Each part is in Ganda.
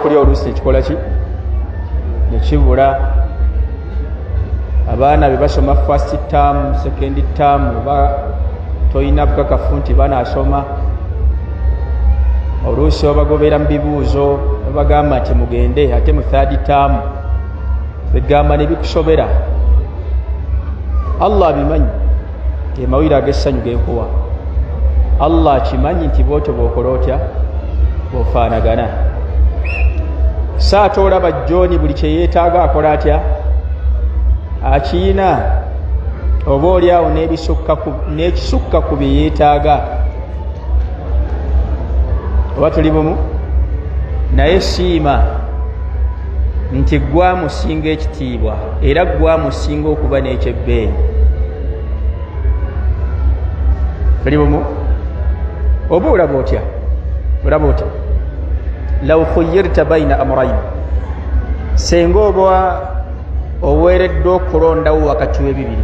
Ekyokulya oluusi nekikola ki nekibula. Abaana be basoma first term, second term, oba tolina bukakafu nti banaasoma. Oluusi obagobeera mu bibuuzo, babagamba nti mugende ate mu third term, egamba nebikusobera. Allah abimanyi. Emawulire ag'essanyu genkuwa, Allah akimanyi nti bwotyo bwokola otya bwofaanagana. Saate olaba Johni buli kyeyeetaaga akola atya akiyina, oba oli awo n'ekisukka ku bye yeetaaga. Oba tuli bumu? Naye siima nti gwamusinga ekitiibwa era gwamusinga okuba n'ekyebbeeyi. Tuli bumu? Oba olaba otya? Olaba otya? Law khuyirta baina amrain, senga oba oweereddwa okulondawo wakati w'ebibiri,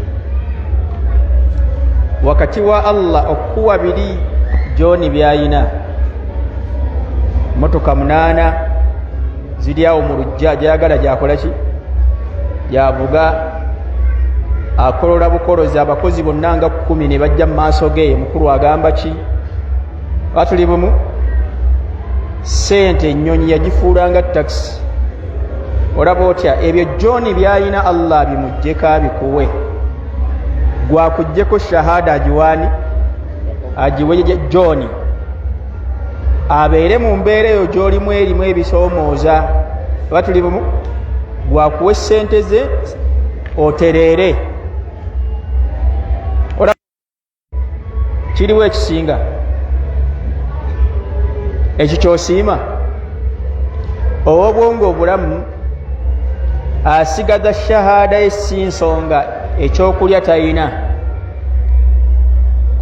wakati wa Allah okukuwa biri Joni byayina, motoka 8 ziri awo mu lujja, gyayagala gyakola ki gyavuga, akolola bukolozi, abakozi bonna nga 10 ne bajja mu maaso ge, mukulu agamba ki? Batuli bumu? Sente, ennyonyi yagifuula nga takisi. Olaba otya ebyo John byalina Allah bimuggyeko abikuwe, gwakuggyeko shahada agiwaani agiwe John, abeere mu mbeera eyo gy'olimu erimu ebisoomooza. Oba tuli bumu? Gwakuwa essente ze otereere. Kiriwo ekisinga ekyo kyosiima? Ow'obwongo obulamu asigaza shahada ye, si nsonga ekyokulya talina,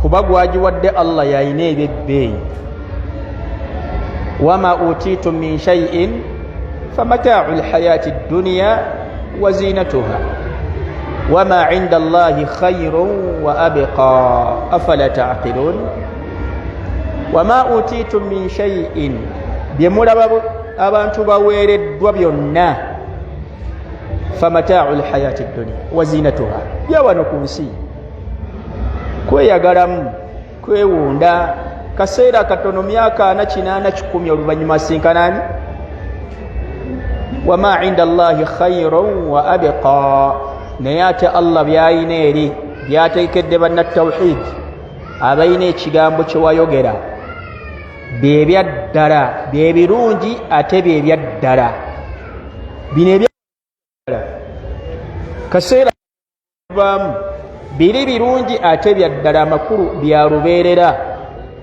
kuba gwagiwadde Allah yalina ebyebbeeyi. Wama utiitum min shaiin famataau lhayaati dduniya wa zinatuha wama inda Allahi khairun wa abqa afala taqilun. Wama utiitum min shaiin, bye mulaba abantu baweereddwa byonna, famataau lhayaati dduniya wa zinatuha, byawano ku nsi, kweyagalamu, kwewunda kaseera katono, myaka 40, 80, 100, oluvannyuma asinkanani. Wama inda Allahi khairun wa abqa, naye ate Allah byayina eri byateekedde bannatawhid abalina ekigambo kyewayogera, byebyaddala, byebirungi ate byebyaddala. Bino ebyaddala kaseera baamu biri birungi ate byaddala, amakulu bya lubeerera.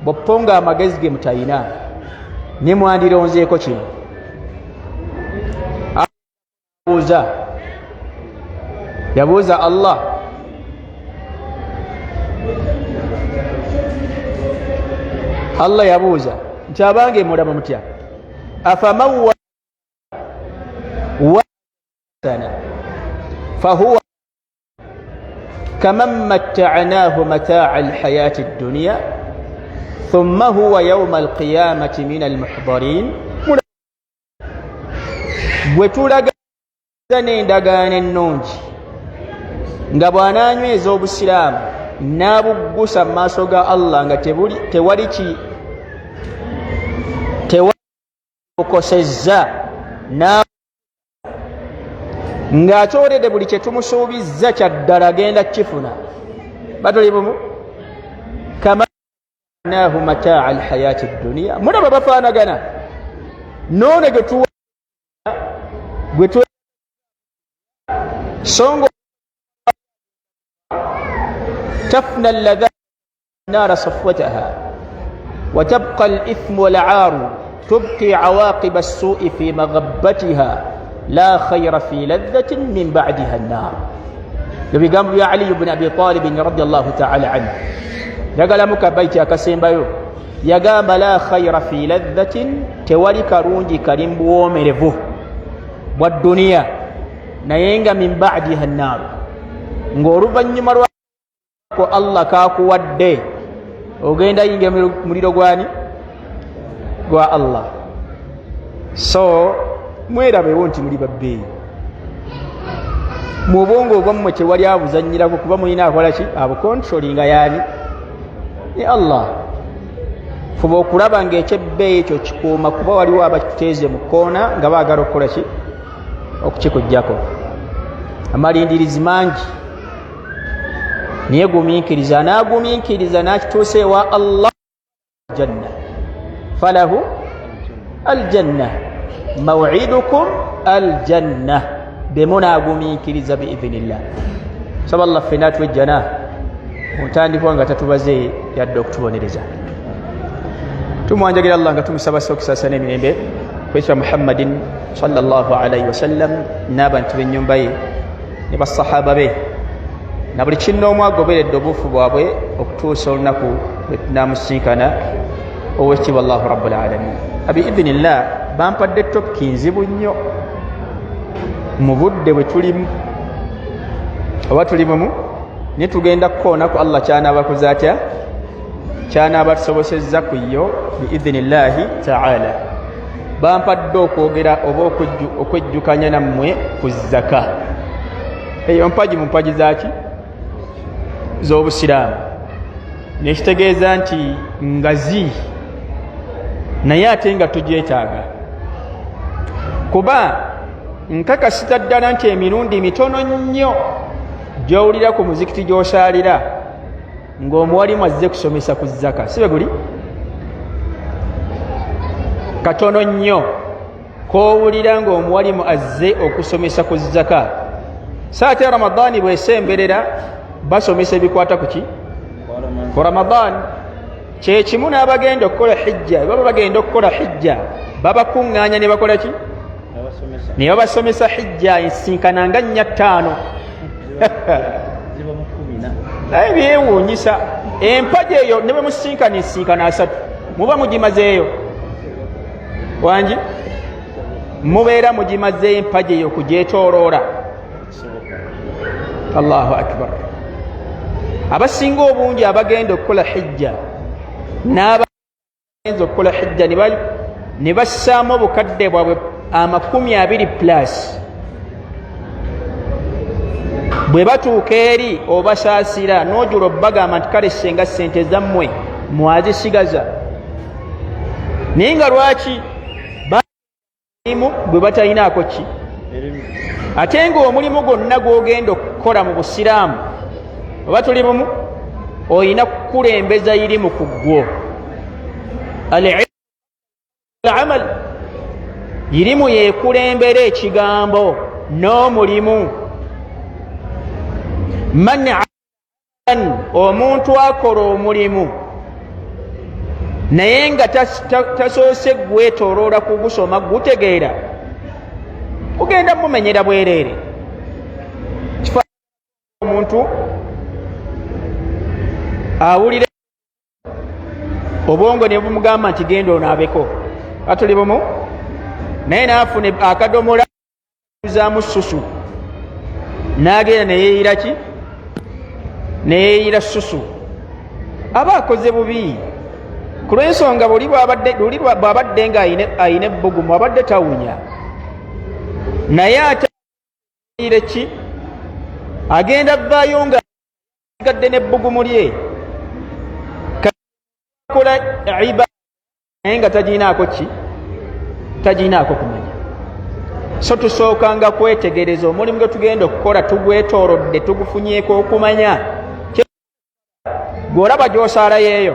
Bwoppo nga amagezi ge mutayina ne mwandironzeeko kino. Abuuza, yabuuza Allah, Allah yabuuza nti abange mulaba mutya? Afaman wasana fahuwa kaman matta'nahu mataa alhayati dduniya thumma huwa yauma alqiyamati min almuhdarin. Gwe tulaga n'endagaano ennungi nga bw'anaanyweza obusiraamu n'abuggusa mu maaso ga Allah nga tewali ki tewabukosezza, ng'akyoledde buli kye tumusuubizza kyaddala agenda kukifuna. Batuli bumu? Kamanahu mataa alhayaati dduniya, mulaba bafaanagana noono gwe tuwa gwe tu songa tafna ladha nara safwataha watabqa alithmu walaaru tubqi awaqiba assui fi maghabbatiha la khaira fi ladhatin min badiha nnar. Ebigambo bya Aliyu bni Abi Talibin radiallahu taala anhu. Njagalamu kabaiti akasembayo. Yagamba la khaira fi ladhatin, tewali kalungi kali mu buwoomerevu bwa duniya, naye nga min badiha nnaaru, ng'oluvannyuma lwako Allah kakuwadde ogenda yingira muliro gwani? Gwa Allah. So Mwerabewo nti muli babbeeyi mu bwongo obwammwe, tewali abuzannyirako, kuba mulina akola ki? Abukontrolinga. Yaani ni Allah. Fuba okulaba ng'ekyebbeeyi ekyo kikuuma, kuba waliwo abakiteeze mu kkoona nga baagala okukola ki? Okukikugjako. Amalindirizi mangi, naye gumiikiriza. Anaagumiikiriza n'akituusa ewa Allah, janna falahu aljanna, mawidukum aljanna, bemunaagumiikiriza biidhinillah. Saba Allah ffena atwejjana mu ntandikwa nga tatubaze yadde okutubonereza. Tumwanjagira Allah nga tumusaba sa okusaasa n'emirembe kwekya Muhammadin sallallahu alaihi wasallam n'abantu b'ennyumba ye ne basahaba be na buli kinnoomu agoberedde obuufu bwabwe okutuusa olunaku lwe tunamusinkana owekitiibwa Allahu rabbul alamin. Biidhinillah, bampadde topiki nzibu nnyo mu budde bwe tulimu, oba tuli bumu, naye tugenda kukoonaku Allah kyanabakoze atya, kyanaaba tusobosezza ku yo biidhinillahi taala. Bampadde okwogera oba okwejjukanya nammwe ku zaka. Eyo mpagi mu mpagi zaki z'obusiraamu, nekitegeeza nti ngazi, naye ate nga tugyetaaga, kuba nkakasita ddala nti emirundi mitono nnyo gy'owulira ku muzikiti gy'osaalira ng'omuwalimu azze kusomesa ku zaka. Si bwe guli? Katono nnyo k'owulira ng'omuwalimu azze okusomesa ku zaka. So ate Ramadaani bw'esemberera, basomesa ebikwata ku ki? Ku Ramadaani. Kyekimu n'abagenda okukola hijja, baba bagenda okukola hijja, babakuŋŋaanya ne bakola ki? Ne babasomesa hijja ensinkana nga nnya ttaano. Naye byewuunyisa, empagi eyo ne bwe musinkana ensinkana asatu, muba mugimazeeyo. Wangi, mubeera mugimazeeyo empagi eyo okugyetooloola. Allahu akbar! Abasinga obungi abagenda okukola hijja n'abagenza okukola hijja ne bassaamu obukadde bwabwe 20 plus, bwe batuuka eri obasaasira n'ojula obbagamba nti kale senga sente zammwe mwazisigaza, naye nga lwaki balimu gwe batalinaako ki? Ate ng'omulimu gwonna gw'ogenda okukola mu busiraamu, oba tuli bumu, olina kukulembeza irimu ku ggwo al amal. Irimu yekulembera ekigambo n'omulimu. Man, omuntu akola omulimu naye nga tasoose gwetooloola kugusoma gutegeera, kugenda mumenyera bwereere. Kifa omuntu awulira obwongo ne bumugamba nti genda onaabeko, atuli bumu, naye naafuna akadomola zaamu susu n'agenda neyeeyira ki? Neyeeyira susu. Aba akoze bubi ku lw'ensonga buli bw'abadde nga ayina ebbugumu, abadde tawunya, naye ate ki? Agenda vaayo nga asigadde n'ebbugumu lye. Kakola iba naye nga taginaako ki? Taginaako kumanya. So tusookanga kwetegereza omulimu gwe tugenda okukola, tugwetoolodde, tugufunyeeko okumanya. Gweolaba gy'osaalayo eyo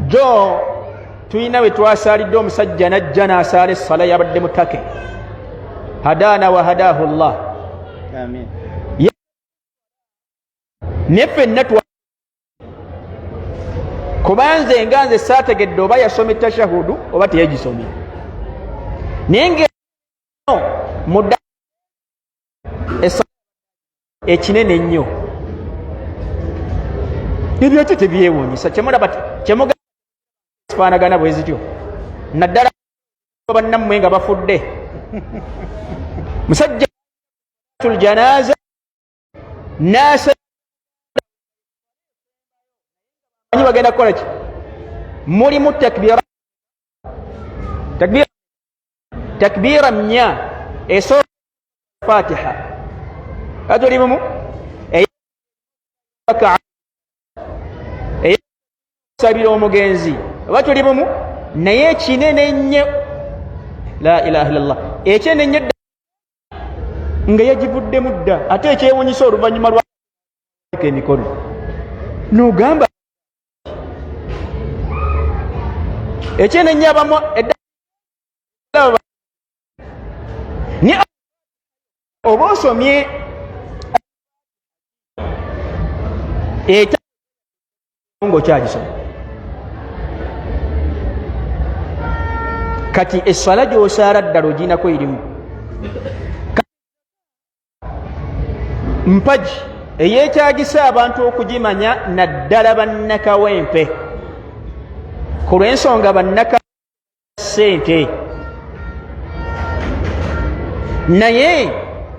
jo tulina bwe twasaalidde, omusajja najja n'asaala essala, yabadde mutake. Hadaana wa hadaahu llah. Naye ffenna kubanze nga nze saategedde oba yasoma tashahudu oba teyagisomye, naye nga mudda ekinene ennyo. Ebyo ate tebyewuunyisa. Kyemulaba kyemugafaanagana bwe zityo, naddala bannammwe nga bafudde, musajja tuljanaza nasa. Bagenda kukola ki? Mulimu takbira, takbira, takbira nnya. Esooka Fatiha, atuli bumu, eyasabira omugenzi, oba tuli bumu. Naye ekinene ennyo, la ilaha illallah, ekinene ennyo nga yagivuddemu dda, ate ekyewunyisa oluvannyuma lwa emikono nogamba ekinene ennyo abamu edda ni oba osomye eta ngaokyagisoma. Kati esswala gyosaala ddala oginako erimu mpagi eyeetagisa abantu okugimanya, naddala bannakawempe, ku lw'ensonga bannaka ssente. Naye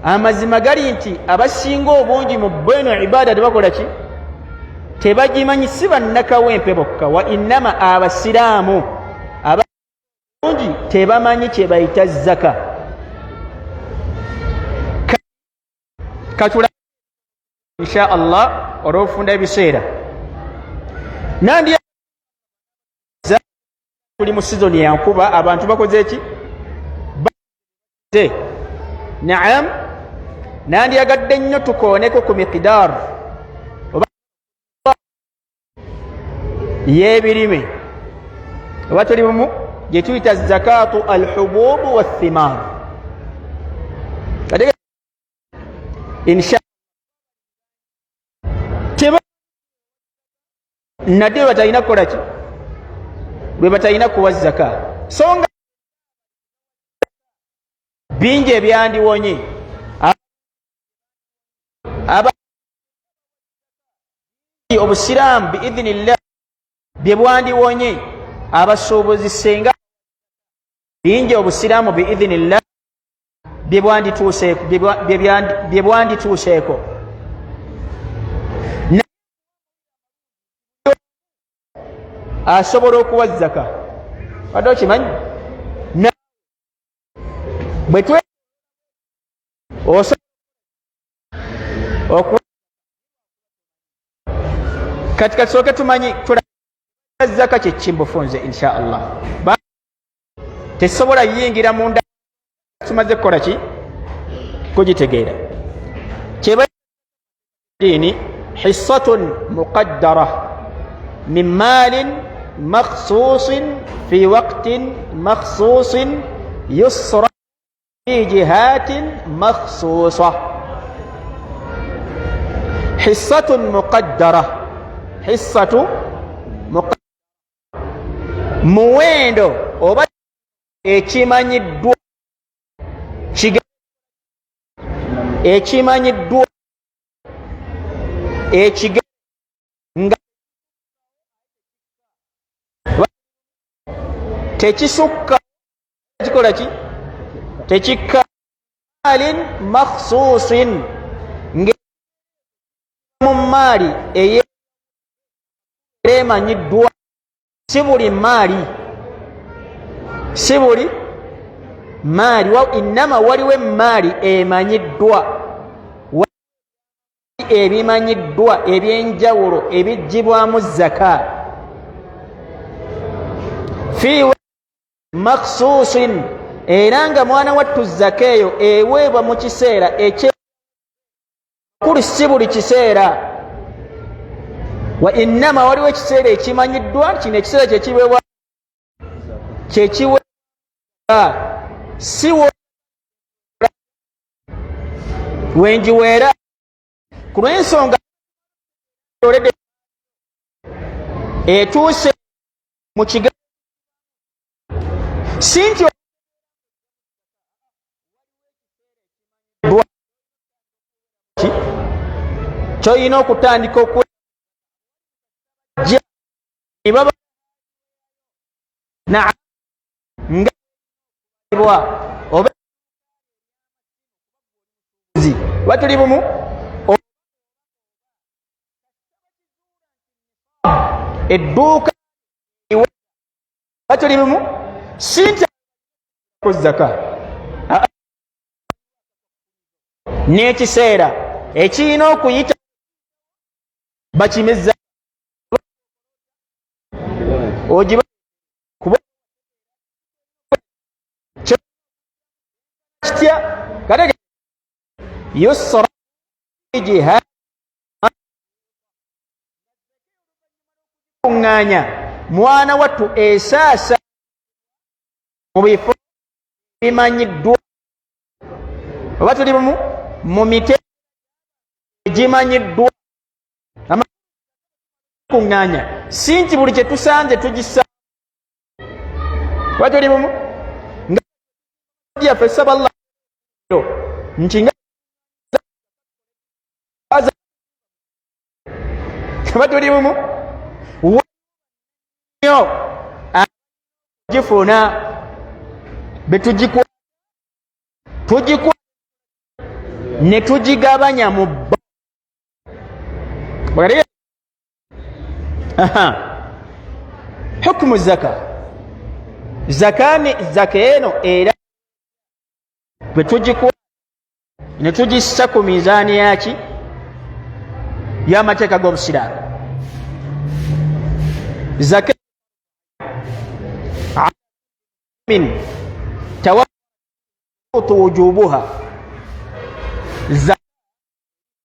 amazima gali nti abasinga obungi mu bweno ibada tebakola ki? Tebagimanyi. Si bannakawempe bokka, wa innama abasiraamu abungi tebamanyi kye bayita zaka. Katula insha Allah olw'okufunda ebiseera nandi tuli mu sizoni yankuba, abantu bakoze eki? Naam, nandyagadde nnyo tukooneko ku miqdaar oba y'ebirime, oba tuli bumu, gye tuyita zakatu alhububu wathimar. Insha nadde lwe batalina kukola ki? Lwe batalina kuwa zaka. So nga bingi ebyandiwonye aba obusiraamu biidhinillah bye bwandiwonye abasuubuzi, senga bingi obusiraamu biidhinillah bye bwandituuseeko. Asobola okuwa zaka, wadde okimanyi bwe twe kati katusooke tumanyi zaka kyeki mbufunze. Insha Allah tesobola yingira munda tumaze kukola ki? Kugitegeera. Kyeba diini hissatun muqaddara min maalin makhsuusin fi waqtin makhsuusin yusra fi jihatin makhsuusa. Hissatun muqaddara, hissatu muwendo oba ekimanyiddwa, ekimanyiddwa ekiga nga tekisukka, kikola ki? Tekikka malin makhsusin, nga mu maali eyeemanyiddwa. Si buli maali, si buli maali, innama waliwo emaali emanyiddwa, ebimanyiddwa ebyenjawulo ebiggyibwamu zaka, fi makhsusin, era nga mwana wattu zaka eyo eweebwa mu kiseera ekyekulu. Si buli kiseera, wa innama waliwo ekiseera ekimanyiddwa, kino ekiseera kyekiweebwa, kyekiweebwa, si wenjiweera ku lw'ensonga olede etuuse mu kiga, si nti kyolina okutandika okujja baba na nga oba batuli bumu. Edduuka batuli lumu sinti ku zaka n'ekiseera ekirina okuyita bakimeza ogiba kuba kitya kate yusra jiha kuŋŋaanya mwana wattu esaasa mu bifo bimanyiddwa oba tuli bumu mu mite egimanyiddwa kuŋŋaanya si nti buli kye tusanze tugisa oba tuli bumu nga yaffe saba Allah nti nga oba tuli bumu nyo gifuna betugikwa tugikwa ne tugigabanya mu bo. Hukumu zaka zaka zaka eno era bwe tugikuwa ne tugissa ku mizaani yaki y'amateeka g'obusiraamu zaka min tawautu wujubuha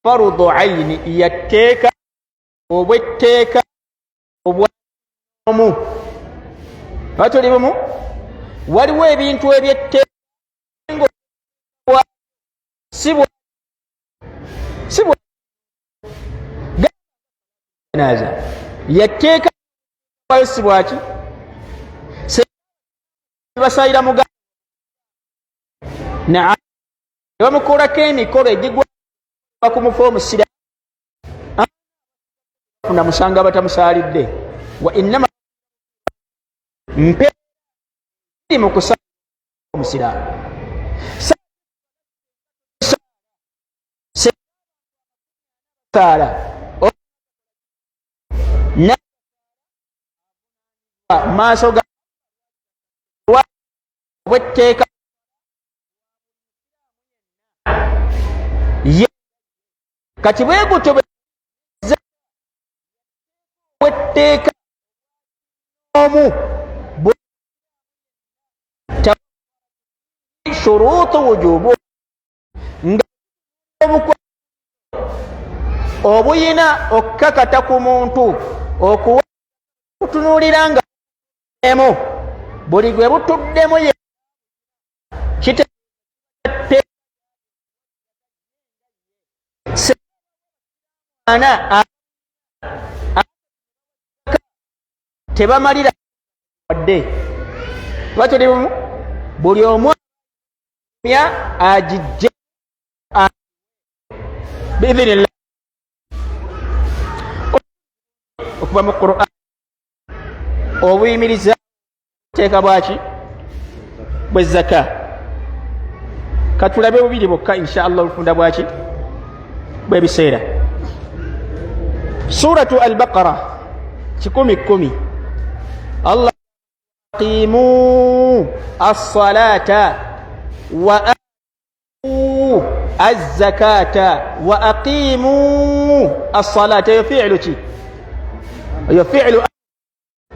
farudu aini yatteeka obwetteeka obwamu oba tuli bumu waliwo ebintu ebyetteeka sibwa naza yatteeka si bwaki basayira muga naa nebamukolako emikolo egigwa ku mufu omusira funa musanga abatamusaalidde wa innama mpe mu kusa omusiraamu saala maaso ga obwetteeka ye kati bwe gutyo bwetteeka omu shuruutu wujubu nga obuyina okukakata ku muntu okuwa kutunuulira nga emu buli gwe butuddemu ye kite ana tebamalira wadde oba tuli bumu buli omu ya agijje biidhinillah okuva mu Quran obuyimiriza teeka bwaki bwe zaka katulabe bubiri bwokka insha allah olufunda bwaki bwebiseera suratu albaqara 110 Allah aqimu assalata wa atu azzakata wa aqimu assalata eyo fiilu ki eyo fiilu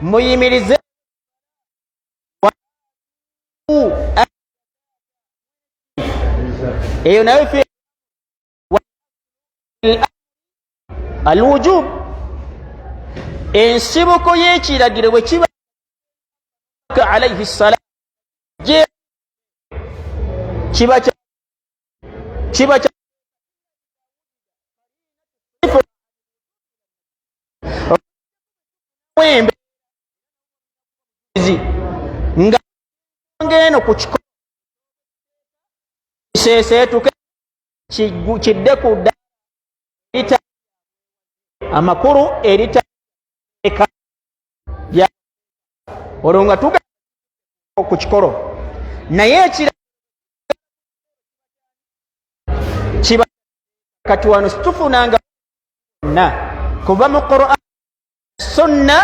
muyimirize eyo nayo alwujub ensibuko y'ekiragiro bwe kiba alaihi salam kiba kiba nga ngeno ku kiko kiseeseetuke kidde ku dda erita amakulu erita eka lya olwo nga tuga ku kikolo naye ekira kiba kati wano situfunanga na kuva mu Qur'an. Sunna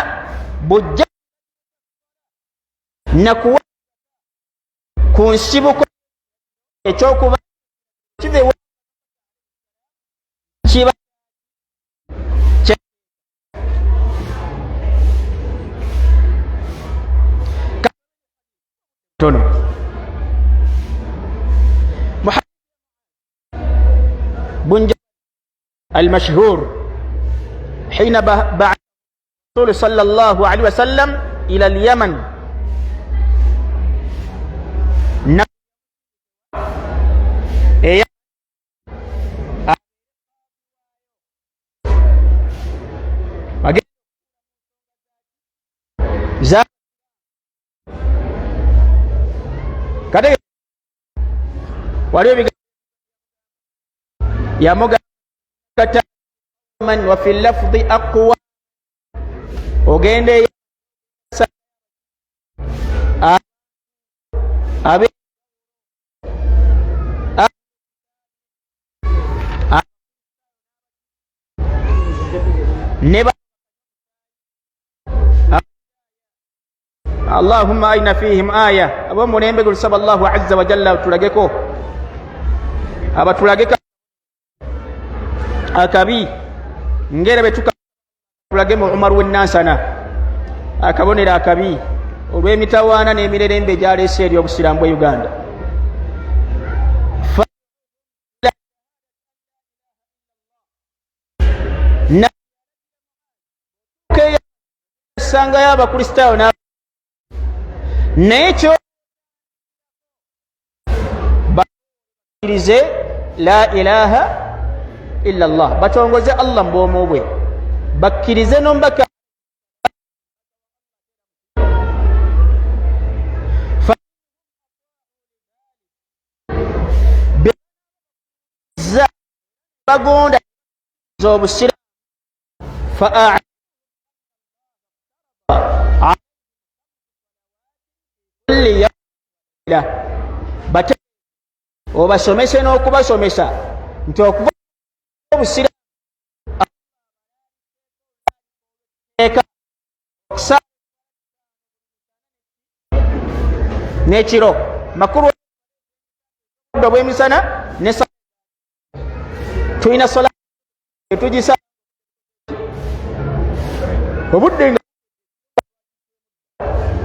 bujja nakuwa ku nsibuko ekyokuba kiva kiba. Tono bunja المشهور حين بعث الرسول صلى الله عليه وسلم إلى اليمن kate waliwo yamuga man wa fi lafdhi aqwa ogende abe ne Allahumma aina fihim aya ab'omulembe gulusaba Allahu azza wa jalla tulageko abatulageko akabi ngera betukalage mu Umar w'Enansana akabonero akabi olw'emitawaana n'emirerembe egyaleese eri obusiraamu bwe Uganda. Sangayo abakristaayo naye kyo bakkirize la ilaha illa Allah, batongoze Allah mu bwomu bwe, bakkirize n'omubaka bagonda z'obusiraamu fa bate obasomese n'okubasomesa nti okuva obusiraamu okusa n'ekiro makulu obw'emisana ne tulina sola etugisa obudde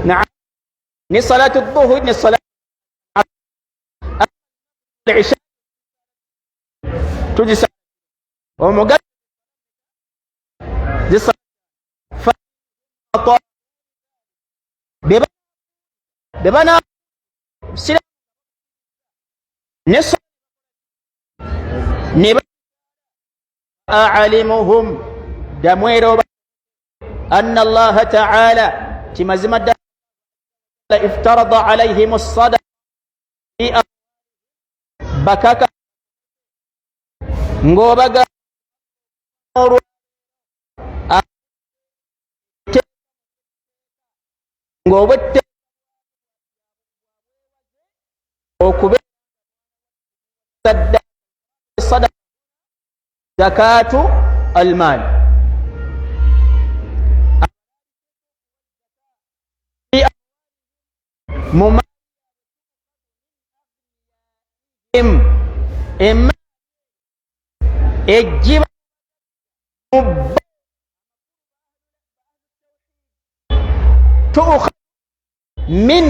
nga ne salatu dhuhuri ne salatu isha tugisa omugatta bebana sira ne ne alimuhum damwero anna Allah ta'ala kimazima ddala iftarada alaihim sadaqa bakaka ng'obaga ng'obwette okube sadaka zakatu almal mu emma ejjiba mu tuukha min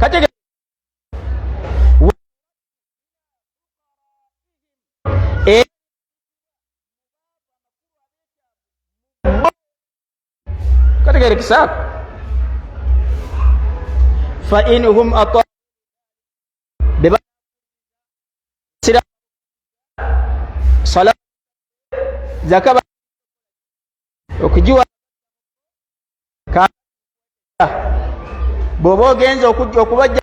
katege kategerekesaako fa inhum ata sala zaka okugiwa bw'oba ogenza okujja okubajja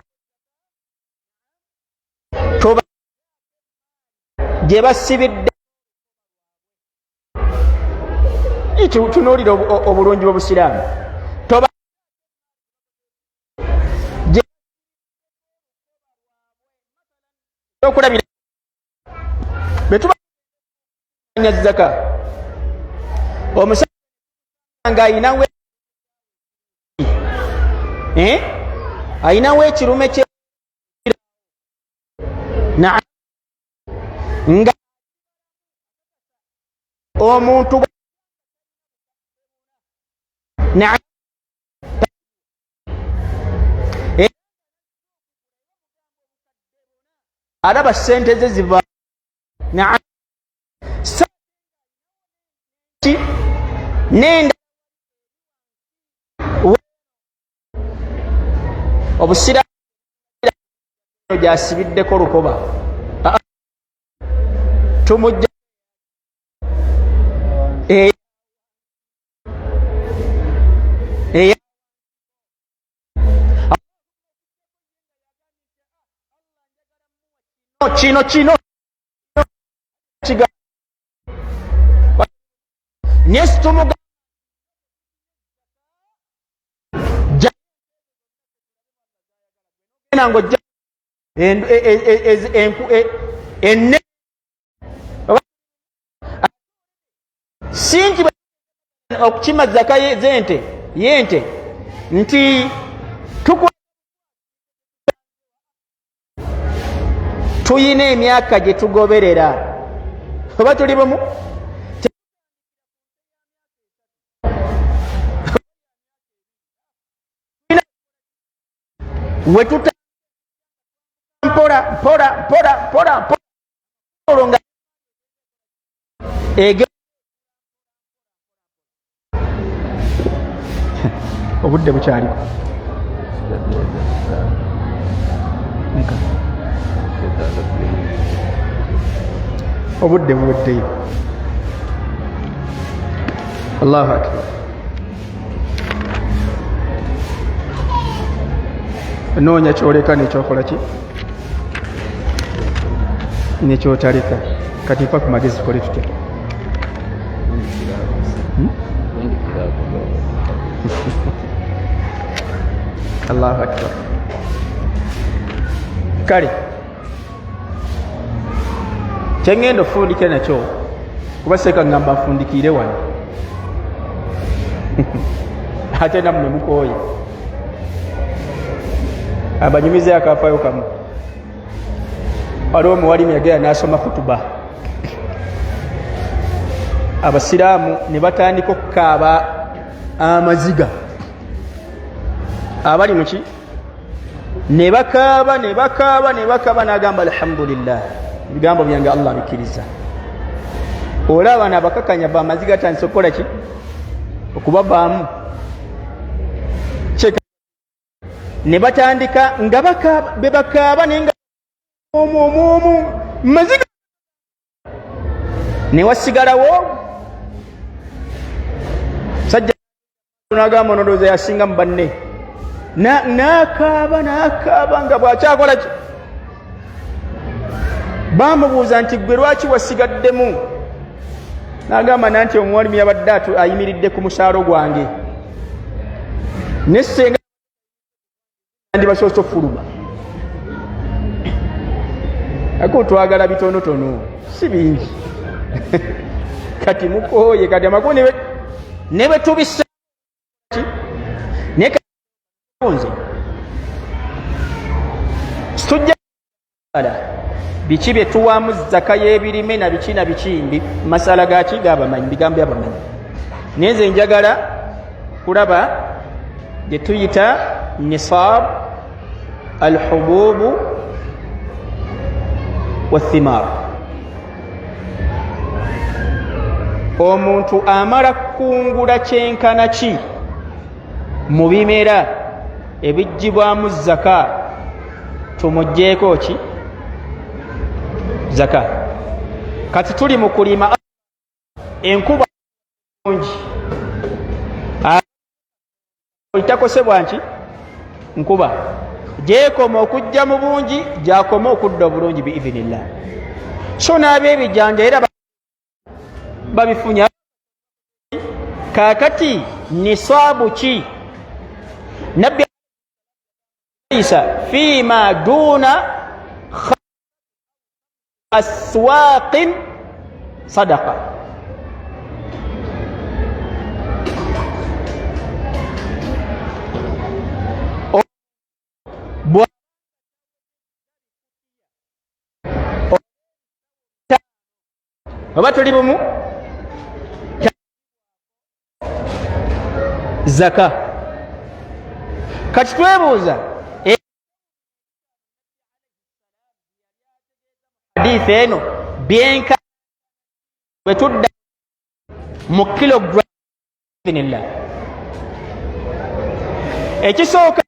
toba gye basibidde. Tunuulira obulungi bw'obusiraamu toba okulabira. Zaka omusajja nga ayinawo eh? Ayinawo ekirume kye nga omuntu alaba sente ze ziva nenda obusiraamu gyasibiddeko lukoba tumujja kino kino naye situmuga ng'ojja enne si nti okukima zaka zente yente nti tuyina emyaka gye tugoberera oba tuli bumu. Wetuta mpola mpola mpola mpola mpola nga ege obudde bukyaliko. Obudde buweddeyo. Allahu akbar. Noonya kyoleka nekyokola ki nekyotaleka. Kati mpa ku magezi, tukole tutya? Hmm? Allahu akbar. Kale kyengenda ofundikira nakyo, kuba seeka ngamba nfundikiire wano ate nammwe mukooye, abanyumize akafaayo kamu. Waliwo omuwalimu yagenda n'asoma kutuba, abasiraamu ne batandika okukaaba amaziga, abali muki ne bakaaba ne bakaaba ne bakaaba. N'agamba, alhamdulillah, ebigambo byange Allah bikkiriza. Olaba nabakakanya va amaziga atandise okukola ki okubavaamu, ne batandika nga be bakaaba naye nga omu omu omu maziga ne wasigalawo sajja nagamba onodooza yasinga mu banne, n'akaaba n'akaaba nga bw'akyakola ki. Bamubuuza nti, gwe lwaki wasigaddemu? N'agamba nanti omuwalimu yabadde ayimiridde ku musaalo gwange, ne senga ndibasoose okufuluma. Ako twagala bitonotono, si bingi. Kati mukooye, kati amakulu ne bwe tubisa naye nze tujja biki bye tuwaamu zaka y'ebirime na biki na biki, masala gaki gabamanyi, bigambo byabamanyi. Naye nze njagala kulaba gye tuyita nisab alhububu wathimar. Omuntu amala kukungula kyenkana ki mu bimera ebiggyibwamu zaka tumuggyeeko ki zaka? Kati tuli mu kulima, enkuba ngi takosebwa nki nkuba, gyekoma okujja mu bungi, gyakoma okudda obulungi biidhinillah. So n'ab'ebijanja era babifunya. Kaakati nisaabu ki? Nabbi isa fiima duuna aswaqin sadaqa. Oba tuli bumu? Zaka. Kati twebuuza hadithi eno byenka bwe tudda mu kilogram biidhnillah. Ekisooka,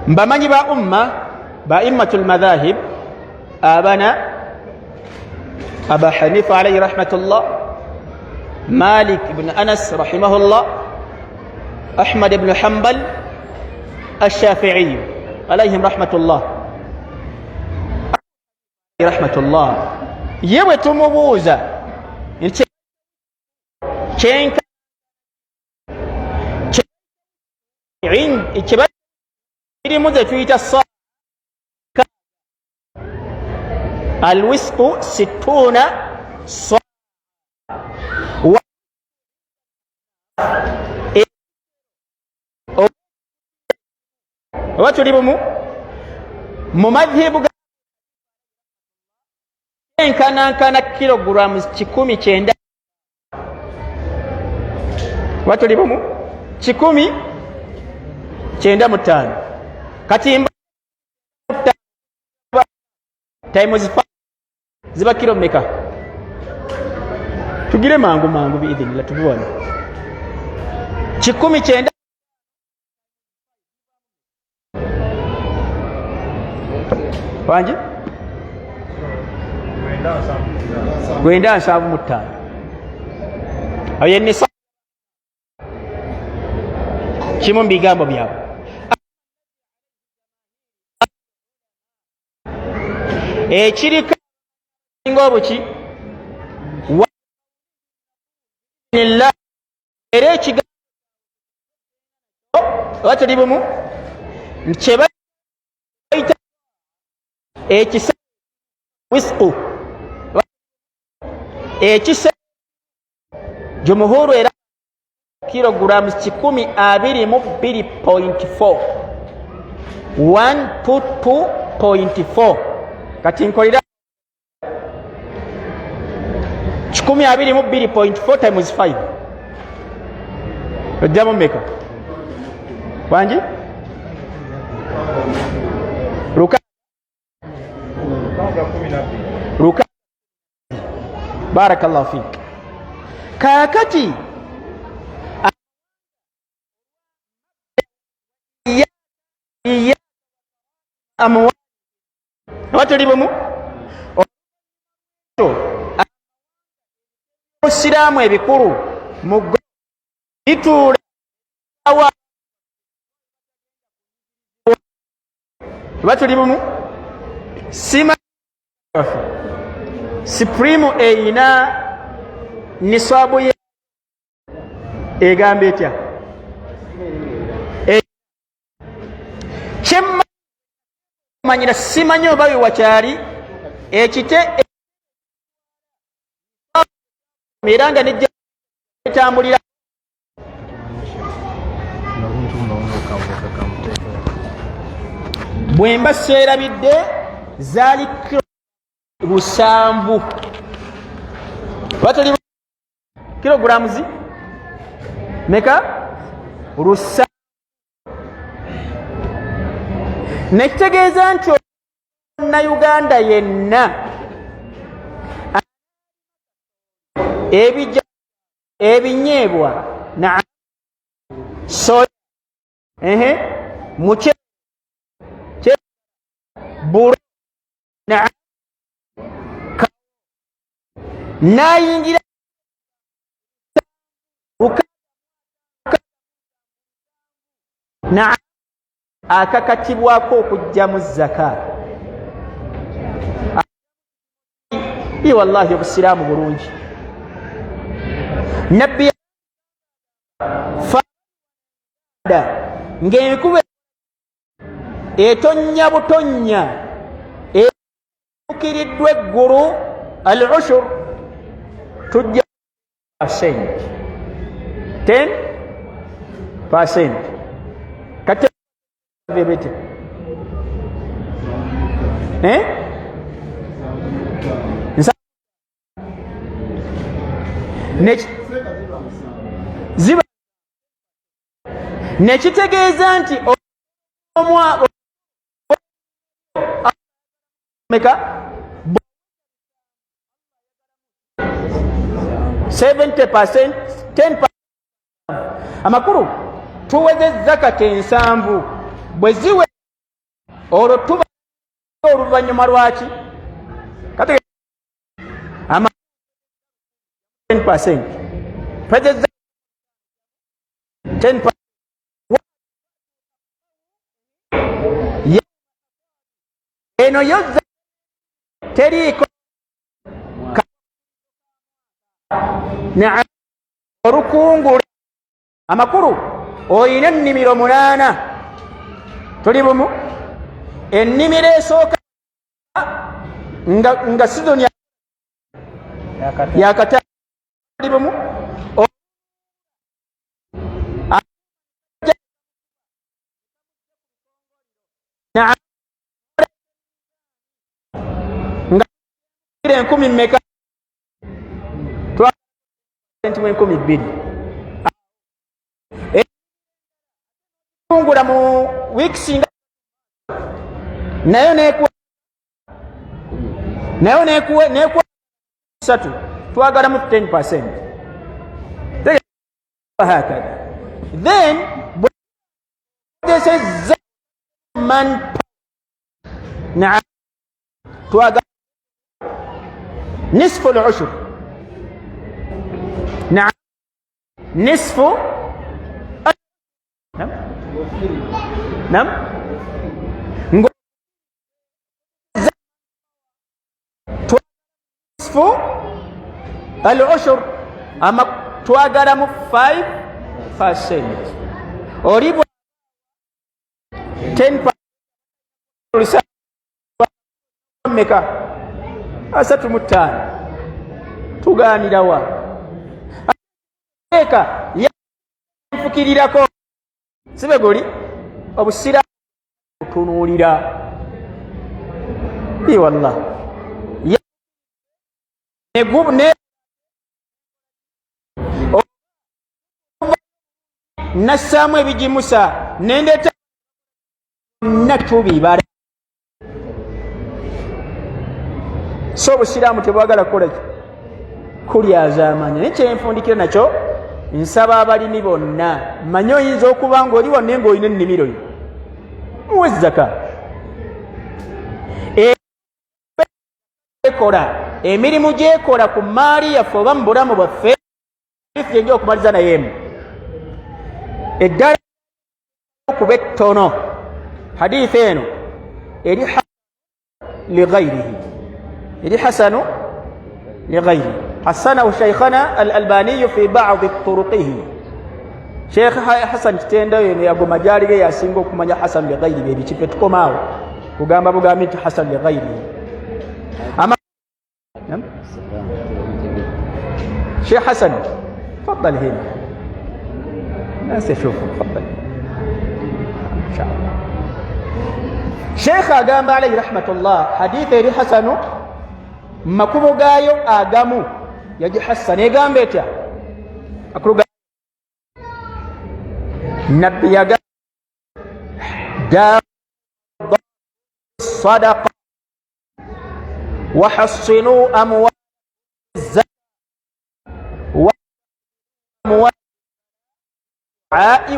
mbamanyi ba umma ba immatu lmadhahib abana, Aba Hanifa alaihi rahmatullah, Malik ibn Anas rahimahullah, Ahmad ibn Hambal, Ashafiiyu alaihim rahmatullah. Rahmatullah ye bwe tumubuuza nti kyenka kyebirimu ze tuyita sa alwisku situuna sa oba tuli bumu mu madhibu enkanankana kilograms 190. Oba tuli bumu? 195. Kati times ziba kilo meka? Tugire mangu mangu biidhinillah, tuve wano. 190 wangi 975. Ayo enisa kimu mu bigambo byabwe ekiriko nga obuki era ekigambo oba tuli bumu kyebayita ekisa wisku ekisa jumuhuru era kilograms 122.4, 122.4. Kati nkolera 122.4 times 5, ojjamu meka? Wangi? Luka luka. Barakallahu fik. Kaakati oba tuli bumu, busiraamu ebikulu mu bituula wa oba tuli bumu, sima supreme eyina niswabu ye egamba etya? Kyemmanyira simanyi oba wewakyali ekite era nga nejja etambulira. Bwe mba seerabidde, zaali kilo 7. Oba tuli kilograms meka? 7. Nekitegeeza nti Uganda yenna ebija ebinyeebwa na soya, ehe, muce bulo na nayingira na akakatibwako okugjamu zaka. I wallahi, obusiraamu bulungi. Nabbi fada ng'enkuba etonnya butonnya etukiriddwa eggulu, al ushur tujja percent, 10%. Kati bete, eh? Ziba nekitegeeza nti omwa meka 70%, 10%. Amakulu tuweze zakati 70 bwe ziwe olwo tuba oluvannyuma lwaki kati ama 10% tuweze 10% eno yo teriiko olukungula. Amakulu oyina ennimiro 8, tuli bumu. Ennimiro esooka nga sizoni yakata, tuli bumu. Nga 1000 mmeka? 2000. Ngula mu weeks nga nayo nekuwa, nayo nekuwa, nekuwa 3, twagala mu 10%. Hakadha. Then bw'okozesezza man na twagala nisfu al-ushur, na nisfu nam nisfu al-ushur, ama twagalamu 5%. Oli 10 meka 35, tugaanirawa eka yanfukirirako sibe goli obusira kutunuulira i wallah ne nassaamu ebigimusa nendeta natubibala. So obusiraamu tebwagala kukola ki kulyazaamanya. Naye kyenfundikira nakyo, nsaba abalimi bonna, manye oyinza okuba nga oli wanne ng'olina ennimiro yo, muwe zaka. Ekola emirimu gyekola ku maali yaffe oba mu bulamu bwaffe. Nja okumaliza naye emu eddala okuba ettono. Hadithi eno eri lighairihi, eri hasanu lighairihi, hasanahu sheikhana al-Albaniyu fi badi turuqihi. Sheikh Hasan Kitenda eno yagoma gyalige yasinga okumanya hasan lighairihi ebiki. Fe tukomaawo kugamba bugambi nti hasan lighairihi. Sheikh Hasan, تفضل هنا، الناس يشوفوا، تفضل إن شاء الله. Sheikh agamba alayhi rahmatullah, haditha eri hasanu makubo gaayo agamu yagihassana. Egamba etya? Akulu nabbi yaga sadaqa wahassinu amwal wa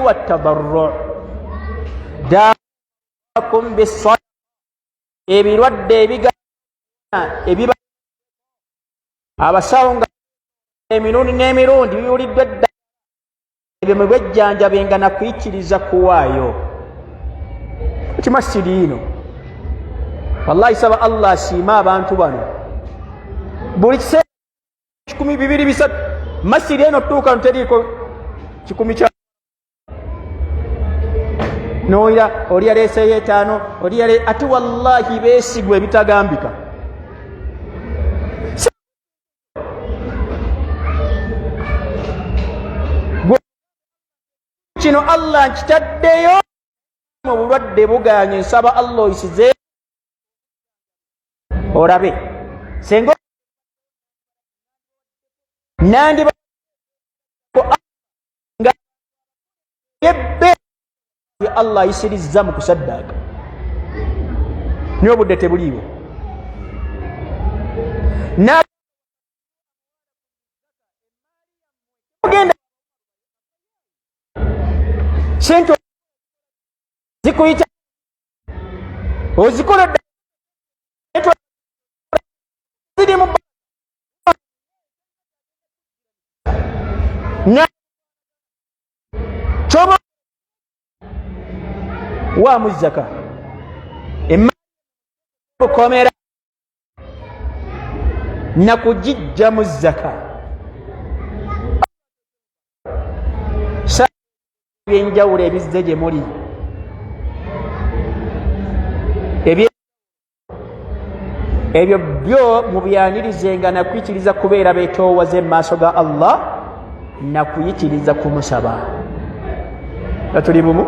watabarru dakum bisada ebirwadde ebiga ebiba abasawo nga emirundi n'emirundi biwuliddwa dda, ebyo mwe bwejjanjabenga na kuyikiriza kuwaayo kimasiri ino. Wallahi saba Allah asiime abantu bano. Buli kiseera 1, 2, 3 masiri eno tuuka nteriiko 100 kya noira oli yaleeseeyo 5 oli yale ate wallahi beesigwa ebitagambika. Kino Allah nkitaddeyo obulwadde buganye, nsaba Allah oyisize olabe senga nandi. Ebbe Allah ayisirizza mu kusaddaaka, naye obudde tebuliiwo. Genda sente zikuyita ozikola ziri mu kyoba waamu zaka emakomera nakugijjamu zaka ebyenjawulo ebizze gye muli ebyo byo mubyanirizenga nakuyitiriza kubeera betoowaze mu maaso ga Allah nakuyitiriza kumusaba nga tuli bumu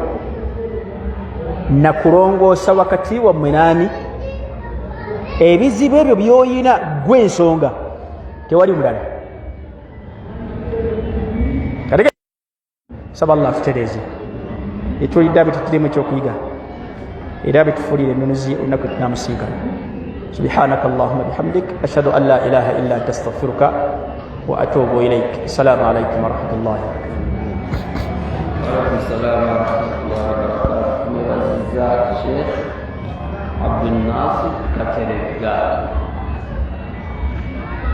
nakulongoosa wakati wammwe naani ebizibu ebyo byoyina gwe ensonga tewali mulala. Saba Allah atutereeze etulidde abitutiremu ekyokuyiga era bitufuulire ennunuzi olunaku tunamusinkana. Subhanaka allahuma bihamdik, ashhadu an la ilaha illa anta, astaghfiruka wa atubu ilaik. Assalamu alaikum warahmatullahi wabarakatuh. السلام ورحمة الله وبركاته. Mwebaziza Sheikh Abdulnasir Kateregga,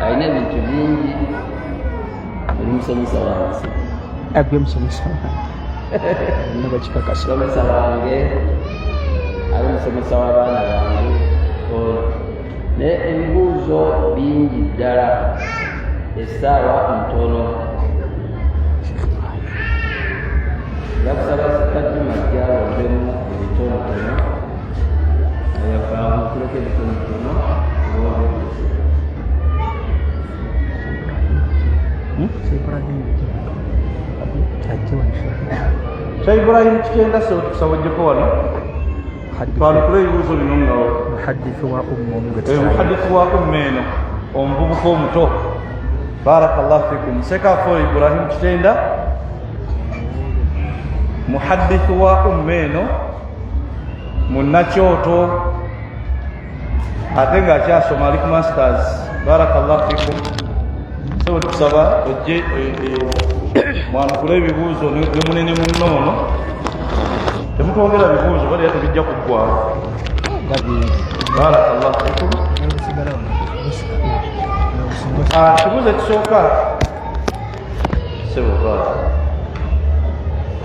alina ebintu bingi, oli musomesa wange. Agwe musomesa wange bakikakasa. Musomesa wange, ali musomesa w'abaana bange ono, naye ebibuuzo bingi ddala, essaawa ntono. Yakusaba Kajuma gyalondemu ebitonotono, kuleka ebitonotono. Kya Ibrahim Kitenda, sebo, tukusaba ojjeko wano twanukule ebibuuzo bino nga muhadithu wa umma. Muhadithu wa umma eno, omuvubuka omuto. Barakallahu fikum. Sekafo Ibrahim Kitenda, muhadithu wa umma eno, munnakyoto ate ng'akyasoma, ali ku masters. Barakallahu fikum. Sebo, tukusaba ojje mwanukule ebibuuzo ne munene munno ono. Temutwongera bibuuzo bali era tebijja kuggwawo. Barakallahu fikum. Kibuuzo ekisooka, sebo,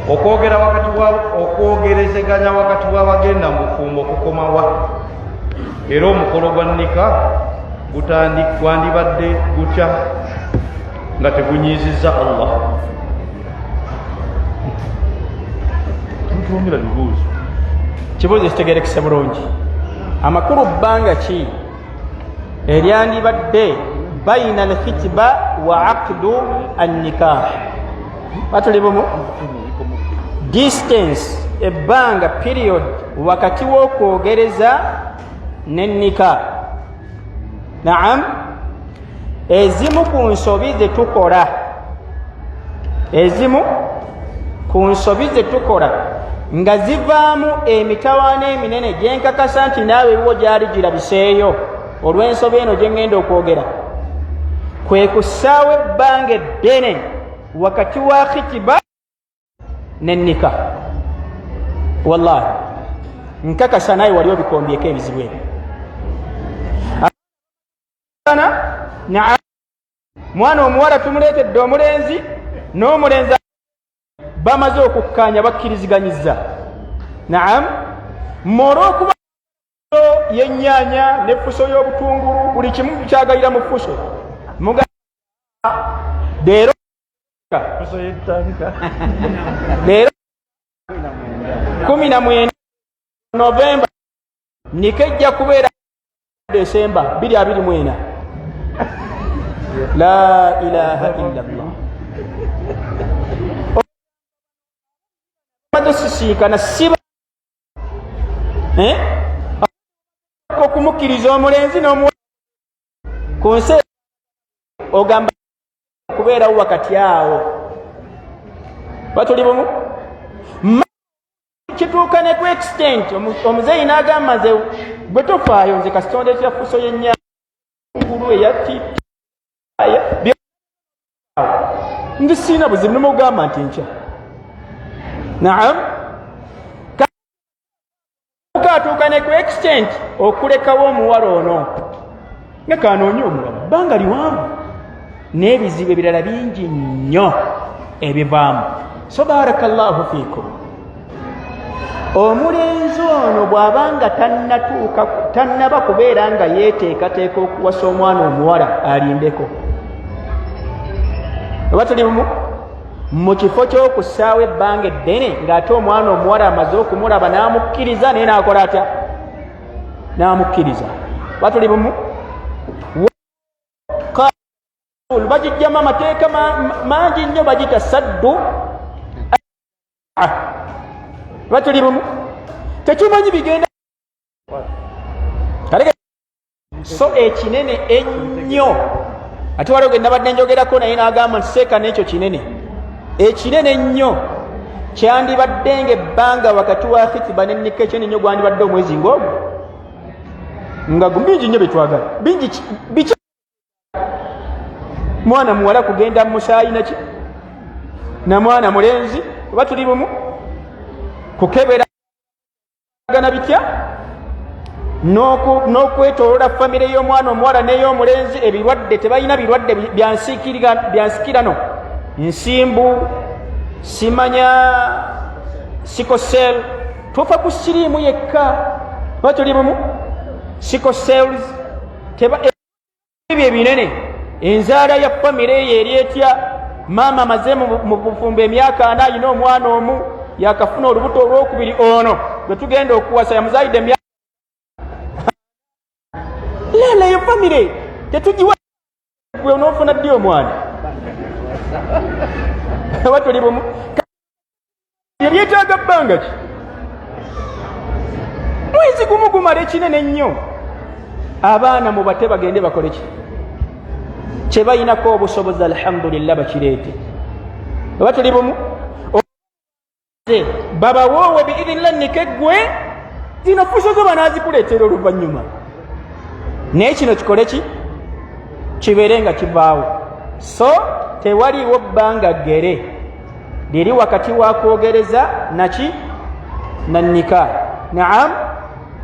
okwogera wakati wa okwogerezeganya wakati w'abagenda mu bufumbo okukomawa, era omukolo gwa nika gwandibadde gutya nga tegunyiizizza Allah? Temutwongera bibuuzo. Kibuuzo kitegerekese bulungi. Amakulu, bbanga ki eryandibadde baina alkhitiba wa aqdu annikah? Batuli bumu, distance, ebbanga, period wakati w'okwogereza ne nika. Naam, ezimu ku nsobi zetukola, ezimu ku nsobi zetukola nga zivaamu emitawaana eminene gyenkakasa nti naawe ebiwo gyali girabiseeyo olw'ensobi eno gye ŋŋenda okwogera, kwe kussaawo ebbanga eddene wakati wa khitiba ne nika. Wallahi nkakasa naye wali obikombyeko ebizibu ebyo. Mwana omuwala tumuleetedde omulenzi, n'omulenzi bamaze okukkaanya, bakkiriziganyiza. Naam, olwokuba yennyanya n'effuso y'obutungulu, buli kimu kyagalira mu ffuso leero leero 19 Novemba, nika ejja kubeera Desemba 2024. La ilaha illa llah. Maze sisinkana siba okumukkiriza omulenzi n'omuwa ku nsi, ogamba okubeerawo wakati awo batuli bumu. Kituuka ne ku extent omuzeeyi n'agamba, nze bwe tofaayo, nze kasita ondeetera fuso y'ennyangulu eyatitaya, nze siina buzibu. Nemugamba nti nkya. Naam, atuuka ne ku extent okulekawo omuwala ono nga kanoonye omulala bbanga liwanvu, n'ebizibu ebirala bingi nnyo ebivaamu. So barakallahu fiikum, omulenzi ono bw'aba nga tannatuuka, tannaba kubeera nga yeeteekateeka okuwasa omwana omuwala, alindeko. Oba tuli bumu? Mu kifo ky'okussaawo ebbanga eddene ng'ate omwana omuwala amaze okumulaba n'amukkiriza, naye n'akola atya? N'amukkiriza. Oba tuli bumu? Bagijjamu amateeka mangi nnyo, bagita saddu. Oba tuli bumu? Tetumanyi bigenda. So ekinene ennyo, ate waliwo ge nabadde njogerako naye n'agamba nti seeka n'ekyo kinene, ekinene ennyo kyandibadde nga ebbanga wakati wa khitiba nennika ekinene ennyo gwandibadde omwezi ng'ogwo, nga bingi nnyo byetwagala, bingi biki. Mwana muwala kugenda mu musaayi naki na mwana mulenzi, oba tuli bumu? Kukebera gana bitya n'okwetolola famire y'omwana omuwala n'ey'omulenzi, ebirwadde tebalina birwadde byansikirano, nsimbu, simanya sickle cell, tufa ku siriimu yekka. Oba tuli bumu? Sickle cells, ebyo ebinene. Enzaala ya famire eyo eri etya? Maama amaze mu bufumbo emyaka 40, ayina omwana omu, yakafuna olubuto olwokubiri. Ono gwe tugenda okuwasa yamuzaalidde emyaka leero. Eyo famire tetugiwa. Gwe onoofuna ddi omwana? Oba tuli bumu? Ebyetaaga bbanga ki? Mwezi gumu gumala ekinene ennyo. Abaana mubate bagende bakole ki kye bayinako obusobozi. Alhamdulillah, bakireete. Oba tuli bumu? Babawoowe biidhinillah, nikeggwe zino fuso zo banazikuleetera oluvannyuma, naye kino kikole ki kibeere nga kivaawo. So tewaliiwo bbanga ggere liri wakati wa kwogereza naki na nika. Naam,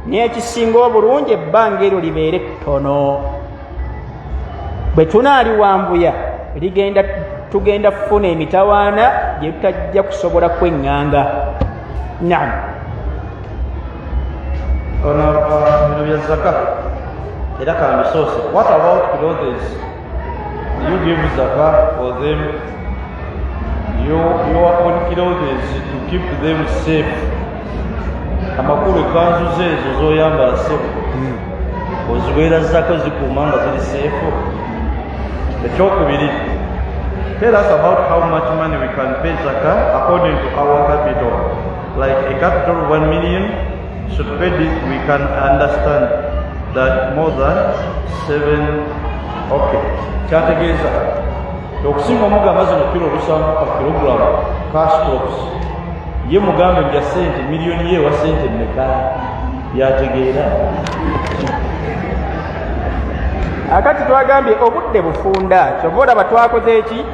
naye ekisinga obulungi ebbanga eryo libeere ttono. Bwe tunaaliwambuya ligenda, tugenda kufuna emitawaana gye tutajja kusobola kweŋŋanga. Naam. Ono bino bya zaka era kambisoose. What about clothes? You give zaka for them, your own clothes, to keep them safe. Amakulu, ekanzu ze ezo zoyambala, sebo, oziweera zaka zikuuma nga ziri safe? Ekyokubiri, tell us about how much money we can pay zaka according to our capital, like a capital of 1 million should pay this. We can understand that more than 7. Okay, kyategeeza okusinga omugamba zino kilo 7 pa kilogram cash crops, ye mugambe bya sente miliyoni ye wa sente mmeka byategeera. Akati twagambye obudde bufunda, kyova olaba twakoze eki,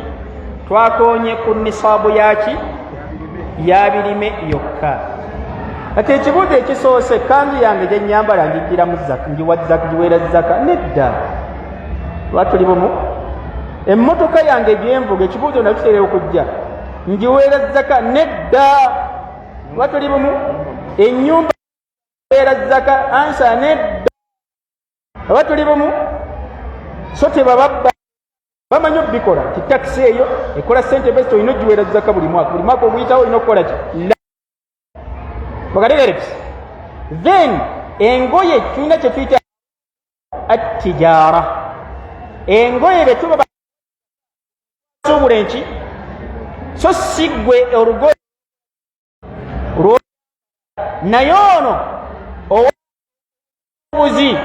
twakonye ku nisaabu yaki yabirime yokka. Kati ekibuuzo ekisoose, kanzu yange gyenyambala ngigiramu zaka, ngiwa zaka, giweera zaka? Nedda. Lwa tuli bumu? Emmotoka yange gyenvuga, ekibuuzo nakyo kitera okujja, ngiweera zaka? Nedda. Lwa tuli bumu? Ennyumba weera zaka? Answer, nedda. Oba tuli bumu? So tebababba, bamanyi obikola nti takisi eyo ekola sente best, olina ogiweera zaka buli mwaka, buli mwaka oguyitawo olina okukola ki. Bakategerekisi. Then engoye, tulina kye tuyita atijaara, engoye betuba basuubula enki, so si ggwe olugoye naye ono obuzi.